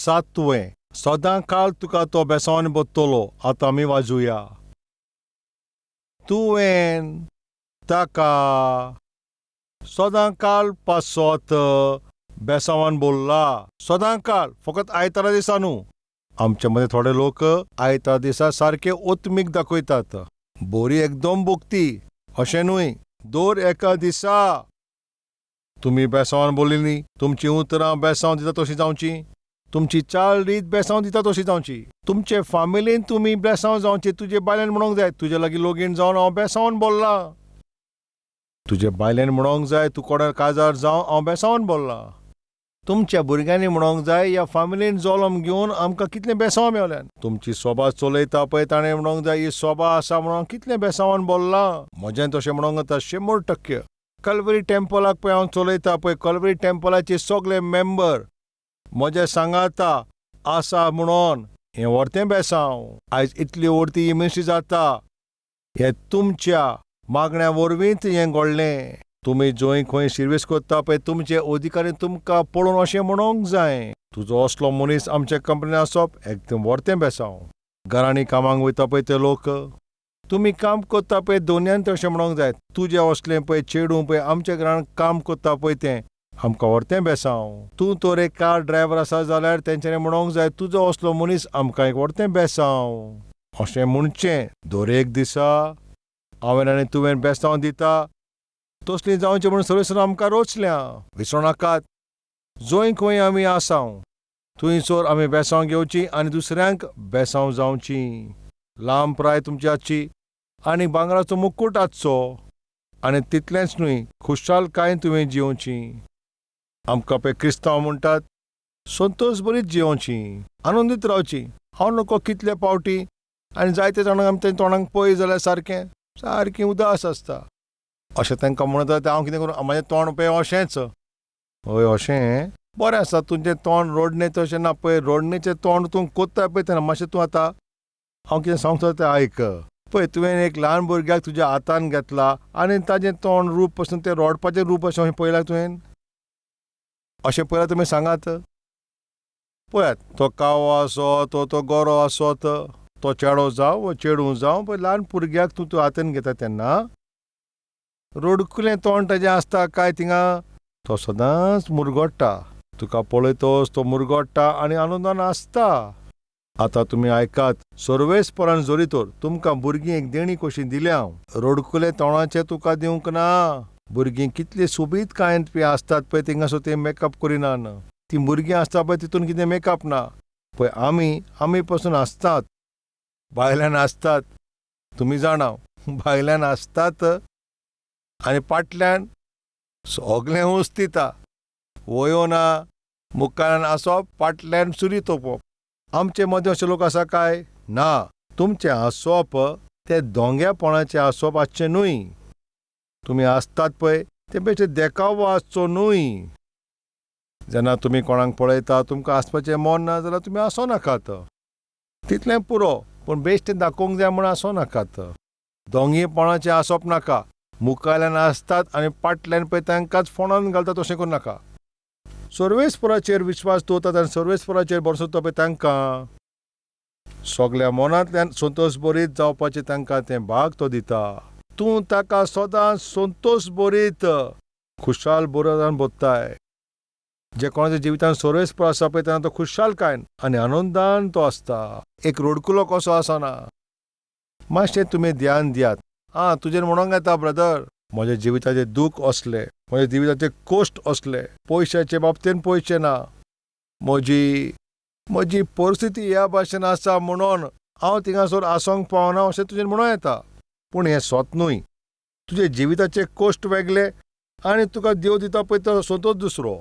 सातवें, सदां काळ तुका तो बेसांवान बत्तलो. आतां आमी वाजुया. तुवें ताका सदां काळ पासत बेसांवान बोल्ला. सदां काळ, फकत आयतारा दिसा न्हू. आमचे मदीं थोडे लोक आयतार दिसा सारके ओतमीक दाखयतात, बोरी एकदम भोगती. अशें न्हय, दर एका दिसा तुमी बेसांवान बोलिनी. तुमचीं उतरां बेसांव दिता तशीं जावचीं, तुमची चाल रीत बेसांव दिता तशी जावची, तुमचे फामिलीन तुमी बेसांव जावचे. तुजे बायलेन म्हणोंक जाय, तुजे लागीं लगीन जावन हांव बेसांवान बोल्लां. तुजे बायलेन म्हणोंक जाय, तूं कोणा काजार जावं हांव बेसांवान बोल्लां. तुमच्या भुरग्यांनी म्हणोंक जाय, ह्या फामिलीन जल्म घेवन आमकां कितलें बेसांव मेवल्यान. तुमची सोबा चलयता पळय, ताणें म्हणोंक जाय, ही सोबा आसा म्हणून कितलें बेसांवान बोल्लां. म्हजें तशें म्हणोंक जाता 100%. कलवरी टेम्पलाक पळय हांव चलयता पळय, कलवरी टेम्पलाचे सगळे मेंबर म्हज्या सांगाता आसा म्हणून हें व्हरतें बेसांव. आयज इतली व्हरती ही मिनिस्ट्री जाता, हें तुमच्या मागण्या वरवींच हें घडलें. तुमी जंय खंय सिर्वीस करता पळय, तुमचे अधिकारी तुमकां पळोवन अशें म्हणोंक जाय, तुजो असलो मनीस आमच्या कंपनीन आसप एकदम व्हरतें बेसांव. घरांनी कामांक वयता पळय ते लोक, तुमी काम करता पळय दोनयान, ते अशें म्हणोंक जाय, तुजें असलें पळय चेडूं पळय आमच्या घरान काम करता पळय, तें आमकां व्हरतें बेसांव. तूं तर एक कार ड्रायव्हर आसा जाल्यार तेंच्यांनी म्हणोंक जाय, तुजो असलो मनीस आमकां एक व्हरतें बेसांव. अशें म्हणचें दर एक दिसा हांवें आनी तुवें बेसांव दिता तसलीं जावचें म्हणून सर्वेस्परान आमकां रोचल्या. विसरूं नाकात, जंय खंय आमी आसाव थंयसर आमी बेसांव घेवची आनी दुसऱ्यांक बेसांव जावची. लांब प्राय तुमची आसची आनी भांगराचो मुकूट आसचो आनी तितलेंच न्हय, खुशालकायेन तुवें जियोवची. आमकां पळय क्रिस्तांव म्हणटात, संतोश बरीच जियोवची, आनंदीत रावची. हांव नको कितले पावटी आनी जायते जाणांक आमी तें तोंडाक पळय जाल्यार सारकें सारकें उदास आसता. अशें तांकां म्हणत तें हांव कितें करूं, म्हाजें तोंड पळय अशेंच. हय, अशें बरें आसा. तुजें तोंड रोडणें तशें ना पळय, रोडणेचें तोंड तूं कोत्ता पळय तेन्ना मातशें तूं आतां हांव कितें सांगता तें आयक. पळय, तुवें एक ल्हान भुरग्याक तुज्या हातान घेतला आनी ताजें तोंड रूप पसून तें रोडपाचें रूप अशें पळयलां तुवें? अशें पळयलां तुमी सांगात. पळयात, तो कावो आसत, तो गोरो आसत, तो चेडो जावं वा चेडूं जावं, पळय ल्हान भुरग्याक तूं तूं हातान घेता तेन्ना रडकुलें तोंड ताजें आसता काय थिंगा तो सदांच मुरगोट्टा. तुका पळयतोच तो मुरगोट्टा आनी आनंदान आसता. आतां तुमी आयकात, सर्वेस्परान जरी तर तुमकां भुरगीं एक देणी कशी दिल्या हांव, रडकुलें तोंडाचें तुका दिवंक ना. भुरगीं कितली सोबीत कांय पळय आसतात पळय, थिंगासर ते मेकअप करिनात. तीं भुरगीं आसता पळय, तितून कितें मेकअप ना. पळय आमी आमी पसून आसतात, भायल्यान आसतात, तुमी जाणा, भायल्यान आसतात आनी फाटल्यान सगळें उस्तिता. वयो ना, मुखारान आसप, फाटल्यान सुरी तोपप. आमचे मदें अशे लोक आसा काय ना? तुमचें हांसप तें दोंग्यापणाचें हांसप आसचें न्हय. तुमी आसतात पळय तें बेश्टें देखावो आसचो न्हय. जेन्ना तुमी कोणाक पळयता, तुमकां हांसपाचें मन ना जाल्यार तुमी हांसो नाकात, तितलें पुरो. पूण बेश्टें दाखोवंक जाय म्हूण हांसो नाकात. दोंगेपणाचें हांसप नाका. मुखाल्यान आसतात आनी फाटल्यान पळय तांकांच फोंडान घालतात, तशें करूं नाका. सर्वेस्पराचेर विश्वास दवरतात आनी सर्वेस्पराचेर भरसो पळय, तांकां सगल्या मनांतल्यान संतोश बरीत जावपाचें तांकां तें भाग तो दिता. तूं ताका सदांच संतोश बरीत खुशाल बरोवन बोत्ताय. जे कोणाच्या जिवितान सर्वेस्पर आसा पळय, तेन्ना तो खुशालकायन आनी आनंदान तो आसता, एक रोडकुलो कसो आसना. मातशें तुमी ध्यान दियात. आं, तुजेर म्हणोंक येता, ब्रदर, म्हज्या जिविताचें दूख असलें, म्हज्या जिविताचे कश्ट असले, पयशाचे बाबतीन पयशे ना, म्हजी म्हजी परिस्थिती ह्या भाशेन आसा म्हणून हांव थिंगासर आसोंक पावना, अशें तुजें म्हणूं येता. पूण हें सोत न्हय. तुजे जिविताचे कश्ट वेगळे आनी तुका देव दिता पळय तो संतोश दुसरो.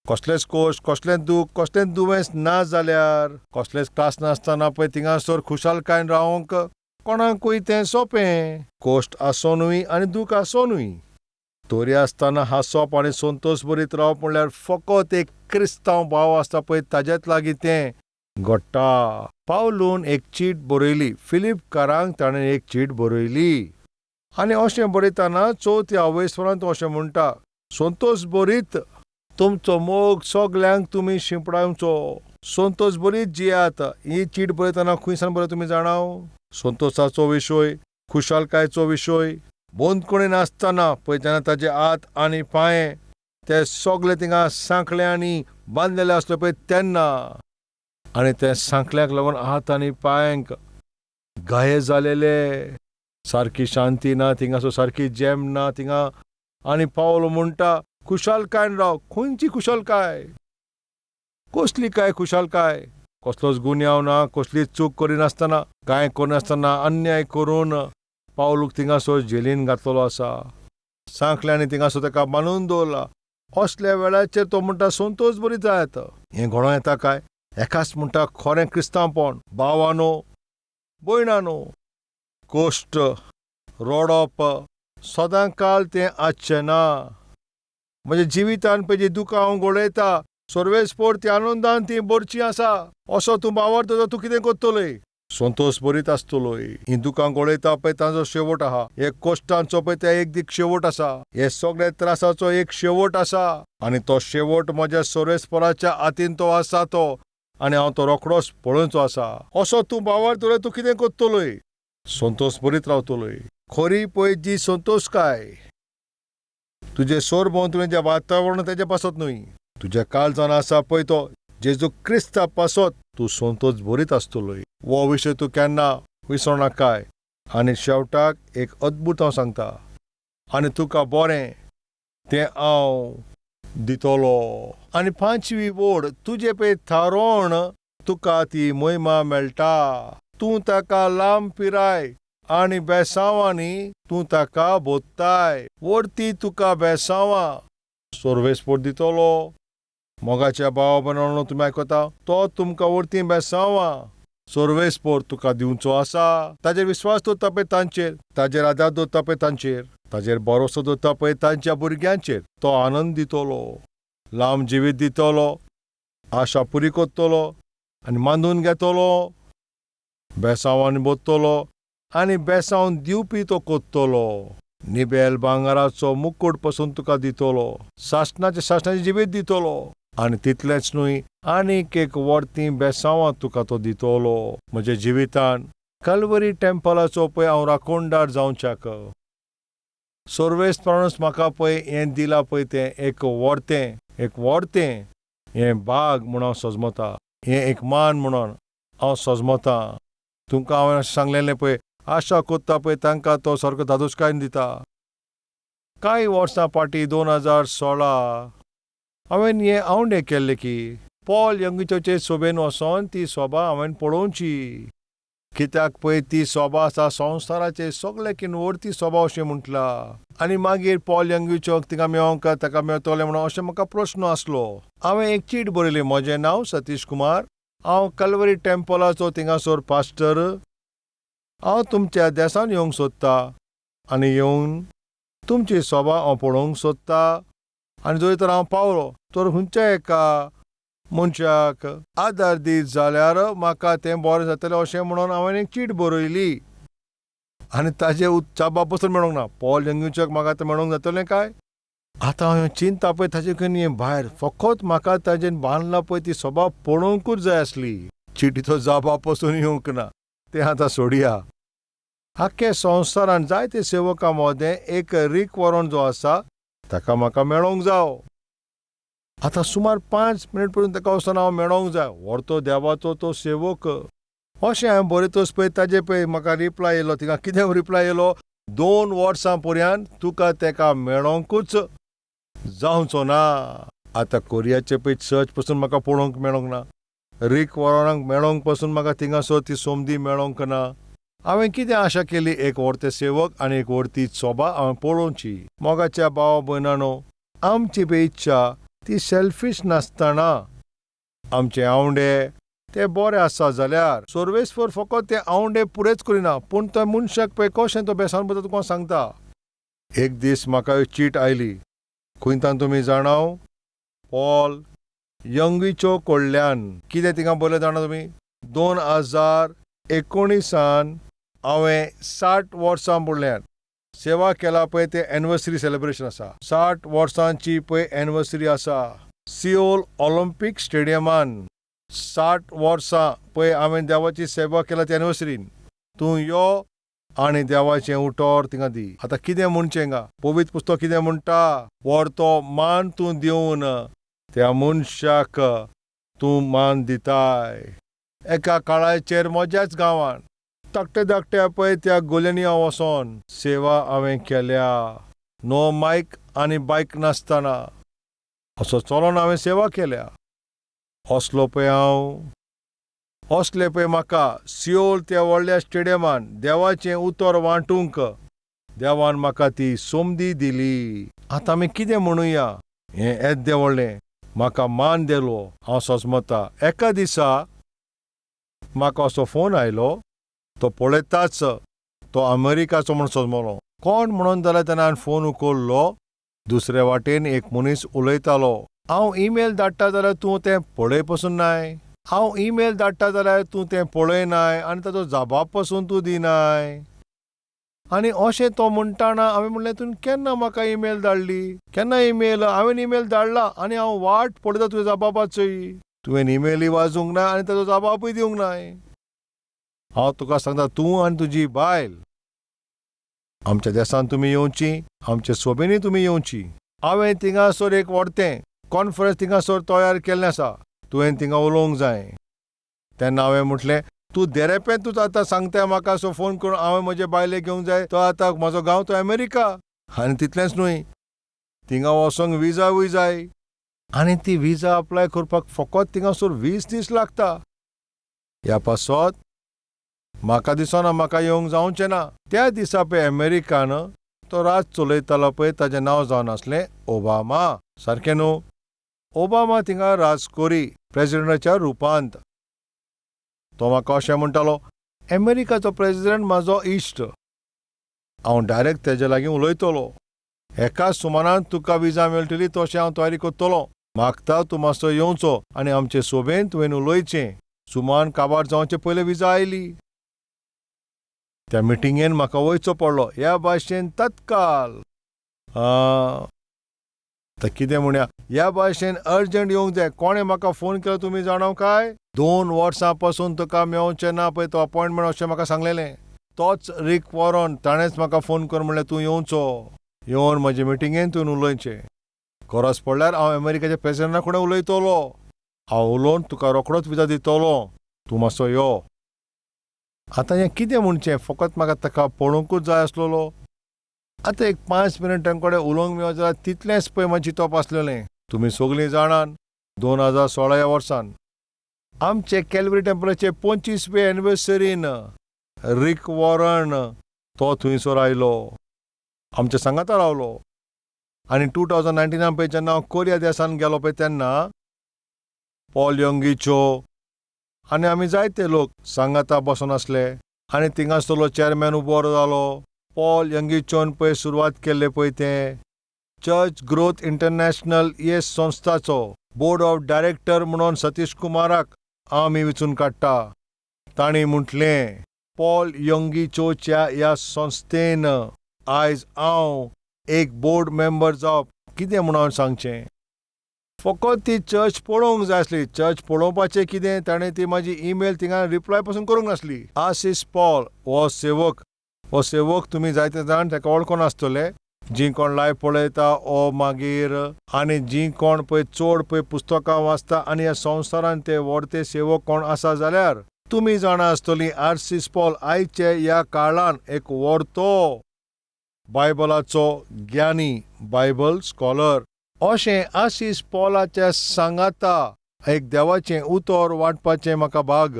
कसलेच कश्ट, कसलेंच दूख, कसलेंच दुयेंस ना जाल्यार, कसलेंच त्रास नासतना पळय थिंगासर खुशालकायेन रावंक कोणाकूय तें सोंपें. कश्ट आसोनूय आनी दूख आसोनूय तरी आसतना हांसप आनी संतोश बरीत रावप म्हणल्यार फकत एक क्रिस्तांव भाव आसता पळय, ताज्याच लागीं तें घडटा. पावलून एक चीट बरयली फिलिपकारांक. ताणें एक चीट बरयली आनी अशें बरयतना चवथ्या अवेस्वरांत तो अशें म्हणटा, संतोश बरीत तुमचो मोग सगल्यांक तुमी शिंपडावचो. संतोश बरीच जियात. ही चीट बरयतना खंय सान बरयता तुमी जाणाव? संतोशाचो विशय, खुशालकायेचो विशय. बंदखणी नासतना पळय जेन्ना ताजे हात आनी पांये ते सगळे थिंगा सांखळ्यांनी बांदलेले आसले पळय तेन्ना, आनी ते सांखळ्याक लागून हात आनी पांयांक घाये जालेले, सारकी शांती ना थिंगासो, सारकी जेम ना थिंगा. आनी पावल म्हणटा खुशालकायन राव. खंयची खुशालकाय? कसली काय खुशालकाय? कसलोच गुन्यांव ना, कसलीच चूक करिनासतना, कांय करिनासतना अन्याय करून पावलूक थिंगासो जेलीन घातलेलो आसा, सांखळ्यांनी थिंगासो ताका बांदून दवरला. असल्या वेळाचेर तो म्हणटा संतोश बरी जायत. हें घडोवं येता काय? एकाच म्हणटा खरें क्रिस्तांवपण. भावानो भयणानो, कश्ट रडप सदां काल तें आसचें ना. म्हज्या जिवितान पळय जी दुकां हांव गळयता, सर्वेस्पोर ती आनंदान ती भरची आसा. असो तूं भावार्थ तूं कितें करतलोय? संतोश बरीत आसतलोय. हीं दुकां गळयता पळय तांचो शेवट आहा. हे कश्टांचो पळय ते एक दीक शेवट आसा. हे सगळे त्रासाचो एक शेवट आसा, आनी तो शेवट म्हज्या सर्वेस्पराच्या हातीन तो आसा तो, आनी हांव तो रोखडोच पळोवचो आसा. असो तूं भावार्थ तूं कितें करतलोय? संतोश बरीत रावतलोय. खरी पळय जी संतोशकाय तुजें सरभोंवतणी जें वातावरण तेजे पासत न्हय, तुज्या काळजान आसा पळय तो जेजू क्रिस्ता पासत तूं संतोश बरीत आसतलोय. हो विशय तूं केन्ना विसरनाकाय. आनी शेवटाक एक अद्भुत हांव सांगता, आनी तुका बरें तें हांव दितलो. आनी पांचवी वोड तुजे पळय थारोवन तुका ती मोहिमा मेळटा. तूं ताका लांब पिराय आनी बेसांवांनी तूं ताका बोत्ताय. वरती तुका बेसांवां सर्वेस्पोर दितलो. मोगाच्या भावा भयणांनो, तुमी आयकता, तो तुमकां वरती बेसांवां सर्वेस्पोर तुका दिवचो आसा. ताजेर विस्वास दवरता पळय तांचेर, ताजेर आदार दवरता पळय तांचेर, ताजेर भरोसो दवरता पळय तांच्या भुरग्यांचेर तो आनंद दितलो, लांब जिवीत दितलो, आशा पुरी करतलो आनी मांदून घेतलो, बेसांवांनी बोत्तलो आनी बेसांव दिवपी तो कोत्तलो. निबेल भांगराचो मुकूट पसून तुका दितलो, सासणाचें सासणाचें जिवीत दितलो. आनी तितलेंच न्हय, आनीक एक वर्ती बेसांवां तुका तो दितलो. म्हज्या जिवितान कलवरी टेम्पलाचो पळय हांव राखणदार जावच्याक सर्वेस्परानूच म्हाका पळय हें दिलां पळय तें एक वर्तें, एक वर्तें हें भाग म्हूण हांव सजमता, हें एक मान म्हणून हांव सजमता. तुमकां हांवें अशें सांगलेलें पळय, आशा कोत्ता पळय तांकां तो सारको धादोसकायेन दिता. कांय वर्सां फाटीं 2016 हांवें हें आवंडे केल्ले की पॉल यंगचोचे सोबेन वचोन ती सोबा हांवें पळोवची. कित्याक पळय ती सोबा आसा संवसाराचे सगळे किन वरती सोबा अशें म्हटलां. आनी मागीर पॉल यंगचोक तिका मेळोंक ताका मेळटलें म्हणून अशें म्हाका प्रस्न आसलो. हांवें एक चीट बरयली. म्हजें नांव सतीश कुमार, हांव कलवरी टेम्पलाचो थिंगासर पास्टर. हांव तुमच्या देसान येवंक सोदता आनी येवन तुमची सोबा हांव पळोवंक सोदता. आनी जर तर हांव पावलो तर खंयच्या एका मनशाक आदार दीत जाल्यार म्हाका तें बरें जातलें अशें म्हणून हांवें एक चीट बरयली. आनी ताजे जाप पसून मेळोंक ना. पॉल यंगूच्याक म्हाका आतां मेळोंक जातलें काय? आतां हांवें चिंता पळय ताजे कडेन भायर फकत म्हाका ताजेन बांदला पळय ती सोबा पळोवंकूच जाय आसली. चिटीचो जापा पसून येवंक ना, तें आतां सोडया. आख्ख्या संवसारान जायते सेवकां मदें एक रीक वॉरन जो आसा ताका म्हाका मेळोंक जावो. आतां सुमार 5 मिनट पसून ताका वचोन हांव मेळोंक जाय, व्हरतो देवाचो तो सेवक अशें हांवें बरयतच पळय ताजे पळय म्हाका रिप्लाय येयलो. थिंगा कितें रिप्लाय येयलो? 2 वर्सां पर्यंत तुका तेका मेळोंकूच जावचो ना. आतां कोरियाचे पळय चर्च पसून म्हाका पळोवंक मेळोंक ना, रीक वॉरनाक मेळोंक पसून म्हाका थिंगासर ती सोमदी मेळोंक ना. हांवें कितें आशा केली? एक व्हरते सेवक आनी एक व्हरती सोबा हांवें पळोवची. मोगाच्या भावा भयणानो, आमची पळय इच्छा ती सेल्फीश नासतना आमचे आवंडे ते बरे आसा जाल्यार सर्वेस्पर फकत ते आवंडे पुरेच करिना, पूण तो मनशाक पळय कशें तो बेसान पळय तुका सांगता. एक दीस म्हाका एक चीट आयली, खंयतान तुमी जाणाव? पॉल यंगीचो कडल्यान. कितें थिंगा बरयलें जाणा तुमी? 2019 हांवें 60 वर्सां पडल्यान सेवा केला पळय तें एनिवर्सरी सेलिब्रेशन आसा. 60 वर्सांची पळय एनिवर्सरी आसा सिओल ऑलिंपीक स्टेडियमान. 60 वर्सां पळय हांवें देवाची सेवा केल्या त्या एनिवर्सरीन. तूं यो आनी देवाचें उतर थिंगा दी. आतां कितें म्हणचें गा? पवित्र पुस्तक कितें म्हणटा? व्हरतो मान तूं दिवन त्या मनशाक तूं मान दिताय. एका काळाचेर म्हज्याच गांवान धाकटे धाकटे पळय त्या गोल्यांनी हांव वचोन सेवा हांवें केल्या. नो मायक आनी बायक नासतना असो चलोन हांवें सेवा केल्या. असलो पळय हांव, असले पळय म्हाका सियोल त्या व्हडल्या स्टेडियमान देवाचें उतर वांटूंक देवान म्हाका ती संदी दिली. आतां आमी कितें म्हणुया? हें येद्दें व्हडलें म्हाका मान दिलो. हांव सजमता एका दिसा म्हाका असो फोन आयलो. तो पळयताच तो अमेरिकाचो म्हूण सजमलो. कोण म्हणून जाल्यार तेन्ना हांवें फोन उखल्लो. दुसरे वाटेन एक मनीस उलयतालो. हांव ईमेल धाडटा जाल्यार तूं तें पळय पसून नाय. हांव ईमेल धाडटा जाल्यार तूं तें पळयनाय आनी ताचो जबाब पसून तूं दिनाय. आनी अशें तो म्हणटाना हांवें म्हणलें, तुवें केन्ना म्हाका ईमेल धाडली? केन्ना ईमेल? हांवें ईमेल धाडला आनी हांव वाट पळयता तुज्या जबाबाचोय. तुवें ईमेलय वाजूंक ना आनी ताचो जबाबूय दिवंक नाय. हांव तुका सांगता, तूं आनी तुजी बायल आमच्या देसान तुमी येवची, आमचे सोबेनी तुमी येवची. हांवें थिंगासर एक व्हडतें कॉन्फरन्स थिंगासर तयार केल्लें आसा. तुवें थिंगा उलोवंक जाय. तेन्ना हांवें म्हटलें, तूं देरेपें तूं आतां सांगता म्हाका असो फोन करून हांवें म्हजे बायलेक घेवंक जाय. तो आतां म्हजो गांव तो अमेरिका. आनी तितलेंच न्हय, थिंगा वचोंक विजावूय जाय आनी ती विजा अप्लाय करपाक फकत थिंगासर 20 दीस लागता. ह्या पासत म्हाका दिसना म्हाका येवंक जावचें ना. त्या दिसा पळय अमेरिकान तो राज चलयतालो पळय, ताजें नांव जावन आसलें ओबामा. सारकें न्हू? ओबामा थिंगा राज करी प्रेजिडेंटाच्या रुपांत. तो म्हाका अशें म्हणटालो, अमेरिकाचो प्रेजिडेंट म्हाजो इश्ट, हांव डायरेक्ट तेजे लागीं उलयतलो. एका सुमारान तुका विजा मेळटली तशें हांव तयारी करतलो. मागता तूं मातसो येवचो आनी आमचे सोबेन तुवें उलोवचें. सुमान काबार जावचे पयलीं विजा आयली. त्या मिटिंगेन म्हाका वयचो पडलो. ह्या भाशेन तत्काल आतां कितें म्हणया, ह्या भाशेन अर्जंट येवंक जाय. कोणें म्हाका फोन केलो तुमी जाणा काय? 2 वर्सां पासून तुका मेवचें ना पळय तो अपॉयंटमेंट अशें म्हाका सांगलेलें. तोच रिक वॉरन ताणेंच म्हाका फोन करून म्हणलें, तूं येवचो, येवन म्हजे मिटिंगेन तुवें उलोवचें. गरज पडल्यार हांव अमेरिकेच्या प्रेसिडेंटा कडेन उलयतलो. हांव उलोवन तुका रोखडोच विजा दितलो. तूं मातसो यो. आतां हें कितें म्हणचें? फकत म्हाका ताका पळोवंकूच जाय आसलेलो. आतां एक 5 मिनटां कडेन उलोवंक मेळत जाल्यार तितलेंच पळय म्हजें चिंतप आसलेलें. तुमी सगलीं जाणान 2016 ह्या वर्सान आमचे कॅलवरी टेम्पलाचे 25वे एनिवर्सरीन रिक वॉरन तो थंयसर आयलो, आमच्या सांगाता रावलो. आनी 2019 पळय जेन्ना हांव कोरिया देसान गेलो पळय तेन्ना पॉल योंगीचो आनी आमी जायते लोक सांगाता बसोन आसले. आनी थिंगासरलो चॅरमॅन उबो जालो. पॉल यंगीचोन पळय सुरवात केल्ले पळय तें चर्च ग्रोथ इंटरनॅशनल हे संस्थाचो बोर्ड ऑफ डायरेक्टर म्हणून सतीश कुमाराक आमी वेंचून काडटा. तांणी म्हटलें, पॉल यंगीचोच्या ह्या संस्थेन आयज हांव एक बोर्ड मेंबर जावप कितें म्हणून सांगचें? फकत ती चर्च पळोवंक जाय आसली. चर्च पळोवपाचें कितें, ताणें ती म्हाजी ईमेल थिंगा रिप्लाय पसून करूंक नासली. आशिश पॉल हो सेवक, हो सेवक तुमी जायते जाण ताका वळखून आसतले. जीं कोण लायव पळयता ओ मागीर आनी जीं कोण पळय चड पळय पुस्तकां वाचता आनी ह्या संवसारांत ते व्हडते सेवक कोण आसा जाल्यार तुमी जाणा आसतलीं आरसीस पॉल आयचे ह्या काळान एक व्हडतो बायबलाचो ज्ञानी, बायबल स्कॉलर. अशें आशिश पॉलाच्या सांगाता एक देवाचें उतर वांटपाचें म्हाका भाग.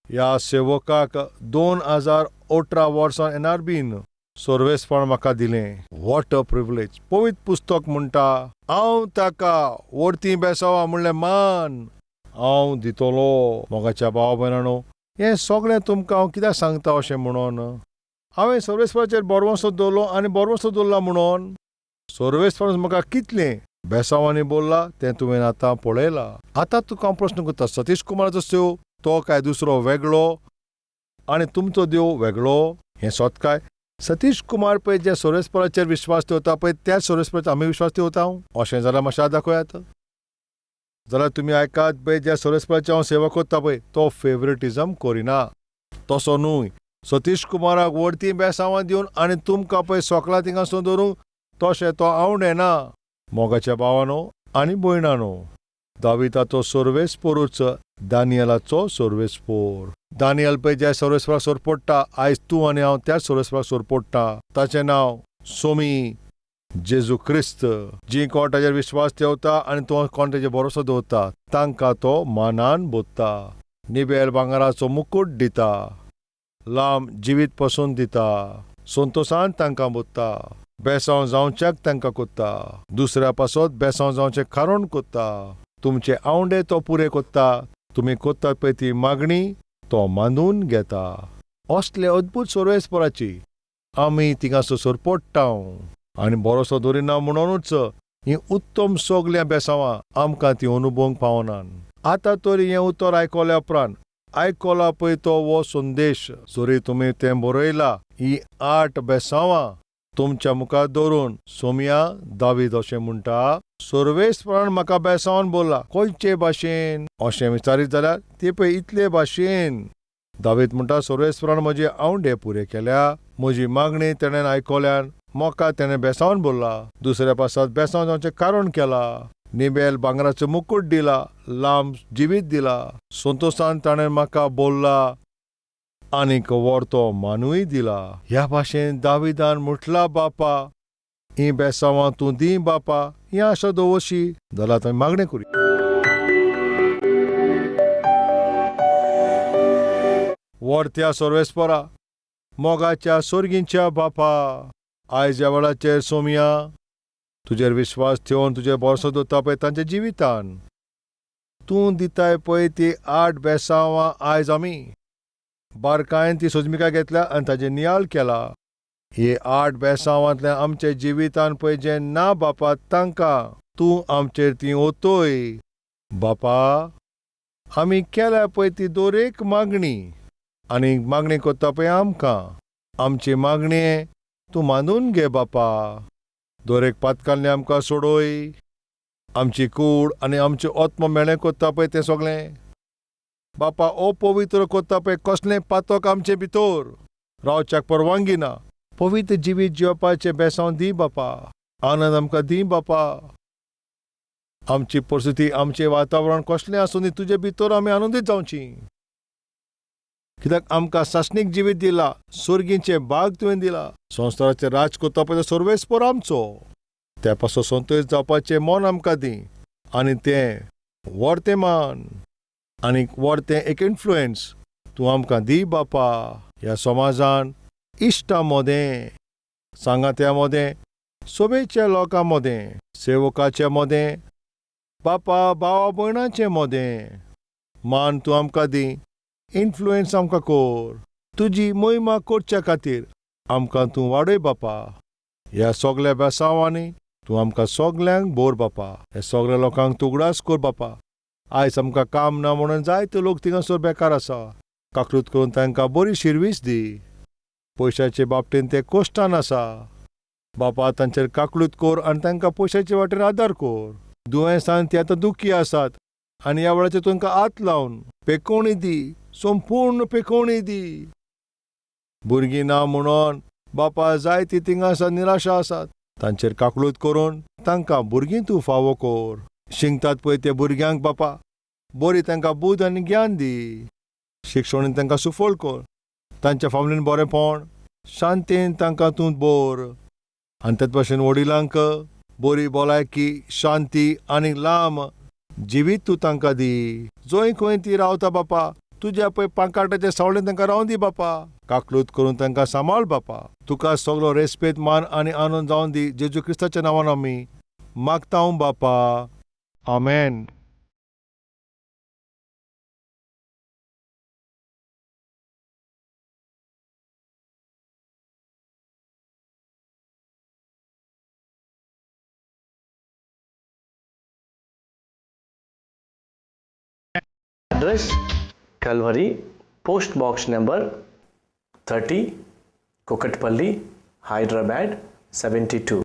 ह्या सेवकाक 2018 वर्सां एनआरबीन सर्वेसपण म्हाका दिलें. What a privilege. पवित्र पुस्तक म्हणटा, हांव ताका वरतीं बेसावा म्हणलें मान हांव दितलो. मोगाच्या भाव भयणांनो, हें सगळें तुमकां हांव कित्याक सांगता अशें म्हणून हांवें सर्वेस्पराचेर बरवसो दवरलो आनी बरवसो दवरला म्हणून सर्वेस्परान म्हाका कितलें बेसांवांनी बोल्ला तें तुवें आतां पळयलां. आतां तुका हांव प्रस्न करता, सतीश कुमाराचो देव तो काय दुसरो वेगळो आनी तुमचो देव वेगळो? हें सत काय? सतीश कुमार पळय ज्या सर्वेस्पराचेर विश्वास दवरता पळय त्याच सर्वेस्पराचेर आमी विश्वास दवरता. अशें जाल्यार मातशें दाखयात. जाल्यार तुमी आयकात पळय, ज्या सर्वेस्पराची हांव सेवा कोत्ता पळय तो फेवरेटिजम करिना. तसो न्हय सतीश कुमाराक वडती बेसांवां दिवन आनी तुमकां पळय सोकलां थिंगासून दवरूंक तशें तो आवडेना. मोगाच्या भावानो आनी भयणानो, दाविताचो सर्वेस्पोरूच दानियलाचो सर्वेस्पोर. दानियल पळय ज्या सर्वेस्पराक सोरपोडटा, आयज तूं आनी हांव त्याच सर्वेस्पराक सोरपोडटा. ताचें नांव सोमी जेजू क्रिस्त. जी कोण ताजेर विश्वास ठेवता आनी तो कोण ताजेर भरोसो दवरता तांकां तो मानान बोत्ता, निबेल भांगराचो मुकूट दिता, लांब जिवीत पसून दिता, संतोशान तांकां बोत्ता, बेसांव जावच्याक तांकां कोत्ता, दुसऱ्या पासत बेसांव जावचें कारण कोत्ता, तुमचे आवंडे तो पुरे कोत्ता, तुमी कोत्तात पळय ती मागणी तो मानून घेता. असले अद्भुत सर्वेस्पराची आमी थिंगासो सरपोडटा आनी बरोसो दवरिना म्हणूनच हीं उत्तम सगल्या बेसांवां आमकां ती अनुभवंक पावनात. आतां तरी हें उतर आयकल्या उपरांत आयकला पळय तो हो संदेश, जरी तुमी तें बरयला, हीं 8 बेसांवां तुमच्या मुखार दवरून सोमया दावीद अशें म्हणटा, सर्वेस्परान म्हाका बेसांवान बोल्ला खंयचे भाशेन अशें विचारीत जाल्यार ते पळय इतले भाशेन. दावीद म्हणटा, सर्वेस्परान म्हजे आवंडे पुरे केल्या, म्हजी मागणी तेणें आयकल्यान, म्हाका तेणें बेसावन बोल्ला, दुसऱ्या पासात बेसांव जावचें कारण केला, निबेल भांगराचो मुकूट दिला, लांब जिवीत दिला, संतोशान ताणें म्हाका बोल्ला आनीक वर्तो मानूय दिला. ह्या भाशेन दाविदान म्हटला, बापा हीं बेसांवां तूं दी बापा, ही आशा दवरशी जाल्यार आतां मागणें करुया. वर्त्या सर्वेस्परा, मोगाच्या सोर्गींच्या बापा, आयज ह्या वेळाचेर सोमया तुजेर विश्वास ठेवन तुजेर भरसो दवरता पळय तांच्या जिवितान तूं दिताय पळय ती 8 बेसांवां आयज आमी बारकायेन ती सोजमिका घेतल्या आनी ताजेर नियाळ केला. हे 8 बेसांवांतल्यान आमच्या जिवितान पळय जें ना बापा तांकां तूं आमचेर ती ओतोय. बापा आमी केल्या पळय ती दरेक मागणी आनी मागणी कोत्ता पळय आमकां, आमची मागणी तूं मानून घे बापा. दरेक पातकान्नी आमकां सोडय, आमची कूड आनी आमचें आत्म मेळें कोत्ता पळय तें सगळें बापा अपवित्र कोत्ता पळय कसलें पातक आमचे भितर रावच्याक परवानगी ना. पवित्र जिवीत जिवपाचें बेसांव दी बापा, आनंद आमकां दी बापा. आमची परिस्थिती आमचें वातावरण कसलें आसूं दी तुजे भितर आमी आनंदीत जावची, कित्याक आमकां सासणीक जिवीत दिला, सोर्गींचें बाग तुवें दिला, संवसाराचें राज कोत्ता पळय सर्वेस्पर आमचो, त्या पासून संतोश जावपाचें मन आमकां दी आनी तें वर्तें मान आनी वर्तें एक इन्फ्लुएन्स तूं आमकां दी बापा. ह्या समाजान इश्टा मदें, सांगात्या मदें, सोबेच्या लोकां मदें, सेवकाच्या मदें, बापा भावा भयणाचे मदें मान तूं आमकां दी, इन्फ्लुएन्स आमकां कोर, तुजी मोहिमा करच्या खातीर आमकां तूं वाडय बापा. ह्या सगल्या बेसांवांनी तूं आमकां सगल्यांक बोर बापा, ह्या सगल्या लोकांक तुगडास कोर बापा. आयज आमकां काम ना म्हणून जायते लोक थिंगासर बेकार आसा, काकृत करून तांकां बरी शिरवीस दी. पयशाचे बाबतीन ते कोश्टान आसा बापा, तांचेर काकळूत कोर आनी तांकां पयशाचे वाटेन आदार कोर. दुयेंसान ती आतां दुखी आसात आनी ह्या वेळाचेर तांकां हात लावन पेकोवणी दी, संपूर्ण पेकोवणी दी. भुरगीं ना म्हणून बापा जायती थिंगा आसा निराशा आसात, तांचेर काकळूत करून तांकां भुरगीं तूं फावो कोर. शिंकतात पळय त्या भुरग्यांक बापा बरी तांकां बुद्द आनी ज्ञान दी, शिक्षणीन तांकां सुफळ कर, तांच्या फामिलीन बरेंपण शांतीन तांकां तूं बोर आनी तेच भाशेन वडिलांक बरी भलायकी, शांती आनी लांब जिवीत तूं तांकां दी. जंय खंय ती रावता बापा तुज्या पळय पांकाटाच्या सावळेन तांकां रावूं दी बापा, काकलूत करून तांकां सांबाळ बापा. तुका सगलो रेस्पेद, मान आनी आनंद जावन दी. जेजू क्रिस्ताच्या नांवान आमी मागता बापा, आमेन. Address: Calvary, Post Box number 30, Kukatpally, Hyderabad 72.